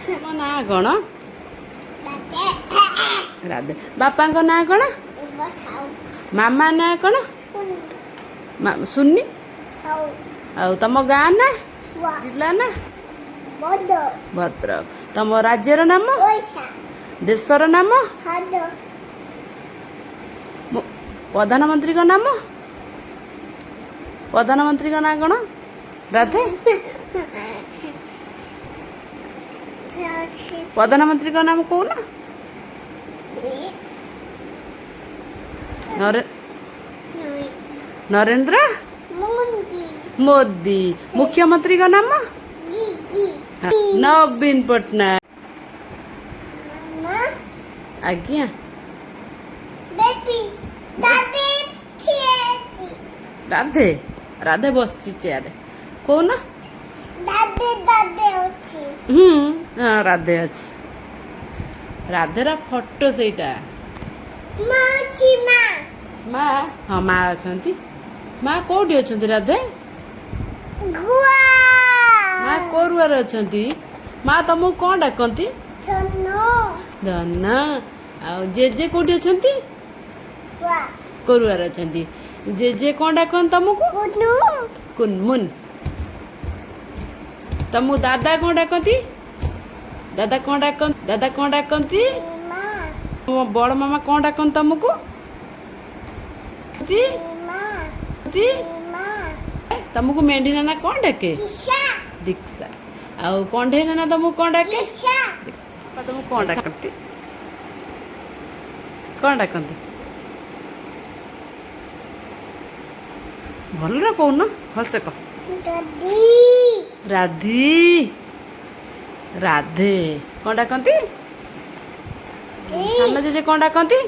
ତମ ନାଁ କ'ଣ? ରାଧେ। ବାପାଙ୍କ ନାଁ କ'ଣ? ମାମା ନାଁ କ'ଣ? ସୁନି। ଆଉ ତମ ଗାଁ ନା, ଜିଲ୍ଲା ନା? ଭଦ୍ରକ। ତମ ରାଜ୍ୟର ନାମ, ଦେଶର ନାମ, ପ୍ରଧାନମନ୍ତ୍ରୀଙ୍କ ନାମ? ପ୍ରଧାନମନ୍ତ୍ରୀଙ୍କ ନାଁ କ'ଣ ରାଧେ? ପ୍ରଧାନମନ୍ତ୍ରୀଙ୍କ ନାମ କହୁନ। ନରେନ୍ଦ୍ର ମୋଦି। ମୁଖ୍ୟମନ୍ତ୍ରୀଙ୍କ ନାମ? ନବୀନ ପଟ୍ଟନାୟକ। ଆଜ୍ଞା, ରାଧେ। ରାଧେ ବସିଛି ଚେୟାରରେ, କହୁନ। ହୁଁ, ହଁ, ରାଧେ ଅଛି। ରାଧେର ଫଟୋ ସେଇଟା। ମା, ହଁ, ମା ଅଛନ୍ତି। ମା କୋଉଠି ଅଛନ୍ତି ରାଧେ? ମା କୋରୁଆରେ ଅଛନ୍ତି। ମା ତମକୁ କ'ଣ ଡାକନ୍ତି? ଧନ। ଆଉ ଜେଜେ କୋଉଠି ଅଛନ୍ତି? କୋରୁଆରେ ଅଛନ୍ତି। ଜେଜେ କ'ଣ ଡାକନ୍ତି ତମକୁ? କୁନମୁନ। ତମକୁ ଦାଦା କ'ଣ ଡାକନ୍ତି? ଦାଦା କ'ଣ ଡାକନ୍ତି? ଦାଦା କ'ଣ ଡାକନ୍ତି? ବଡ଼ ମାମା କ'ଣ ଡାକନ୍ତି ତମକୁ? ତମକୁ ମେଣ୍ଢି ନାନା କ'ଣ ଡାକେ? ଦୀକ୍ଷା। ଆଉ କଣ୍ଢେଇ ନାନା ତମକୁ କ'ଣ ଡାକେ? ତମକୁ କ'ଣ ଡାକନ୍ତି? କ'ଣ ଡାକନ୍ତି? ଭଲରେ କହୁନ, ଭଲସେ କହ। ରାଧି। ରାଧେ କ'ଣ ଡାକନ୍ତି? ସାନ ଜେଜେ କ'ଣ ଡାକନ୍ତି?